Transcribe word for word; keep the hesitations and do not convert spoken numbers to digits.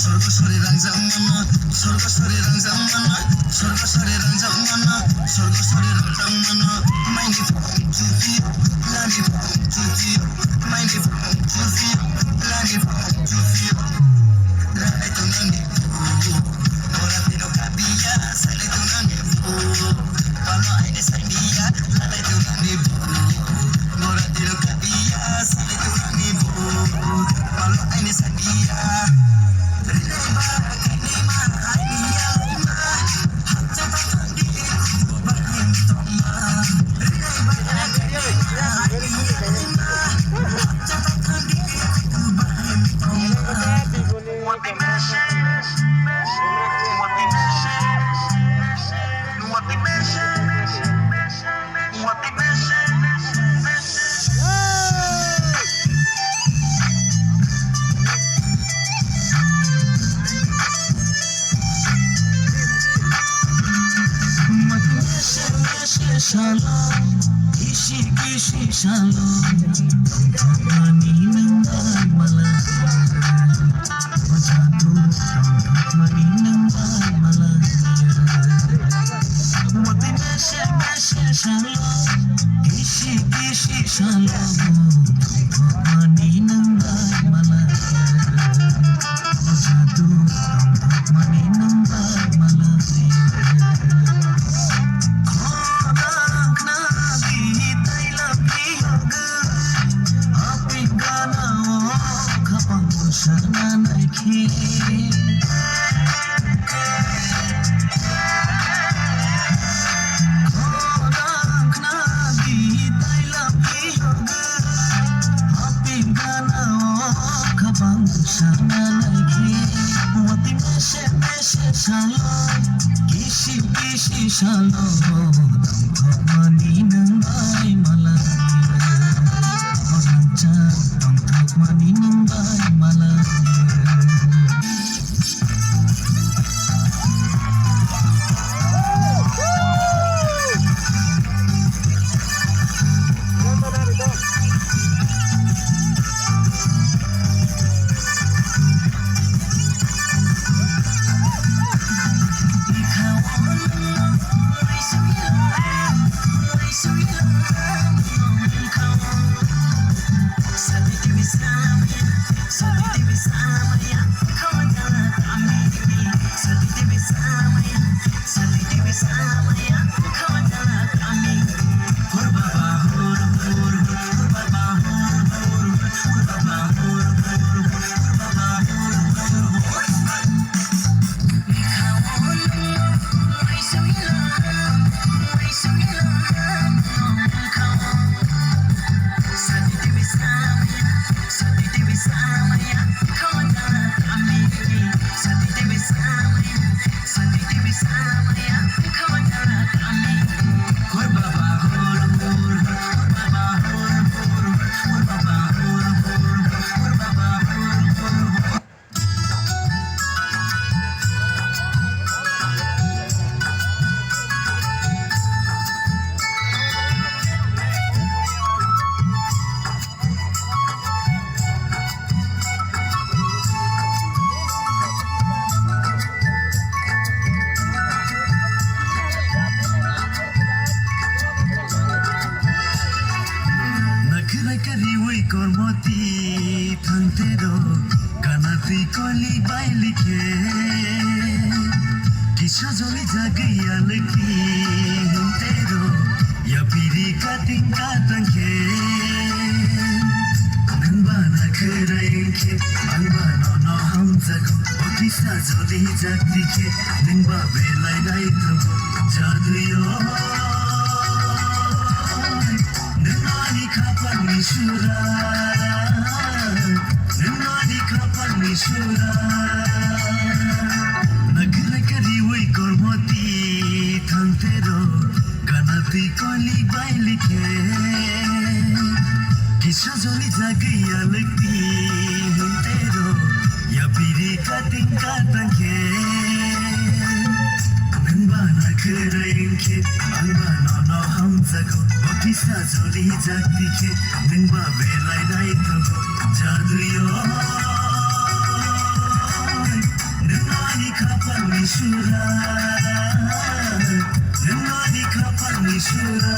Sorgo sori rangjak mano, sorgo sori rangjak mano, sorgo sori rangjak mano, sorgo sori rangjak mano. Maini phang chufi, lani phang chufi, maini phang chufi, lani phang chufi. Rai tongnani, ora tino kapiya, sale tongnani. Palo aini saibiya, lalai tunani bo. Mora tiro kapiya, sale tunani bo. Palo aini saibiya. Rinai ba, kainai ma, aini yalai ma. Hapcha ba thangdi, kutu ba yin tong ma. Rinai ba, kainai ma, aini yalai ma. Hapcha ba thangdi, kutu ba yin tong ma. Salo, kisi kisi salo, tongthokmani nwng bai mala. O jadu, tongthokmani nwng bai mala. Watwi mese mese salo, kisi kisi salo, tongthokmani nwng bai mala. O jadu, tongthokmani nwng bai mala. Khorang khna di taila piyok, apik gana o khapang sana naikhi. Khorang khna di taila piyok, apik gana o khapang Sana naikhe, wati mese mese salo, kisi kisi salo, tongthokmani nwng bai mala. Tongthokmani nwng bai mala. Nakhwrai kariwi kormoti thangtero, kanatwi koli bailikhe. Kisa joli jagwi alekti hintero, yapiri kating katangkhe. Nwng ba nakhwrai wngkhe, ang ba nono hamjago. O kisa joli jakti khe, nwng ba belai naithogo. Jadui o. Nwng ani khapangni sura, nwng ani khapangni sura. Nakhwrai kariwi kormoti thangtero, kanatwi koli bailikhe. Kisa joli jagwi alekti hintero, yapiri kating katangkhe. Nwng ba nakhwrai wngkhe, ang ba nono hamjago. Bo kisa joli jakti khe, nwng ba belai naithogo. Jadui o. Nwng ani khapangni sura, nwng ani khapangni sura.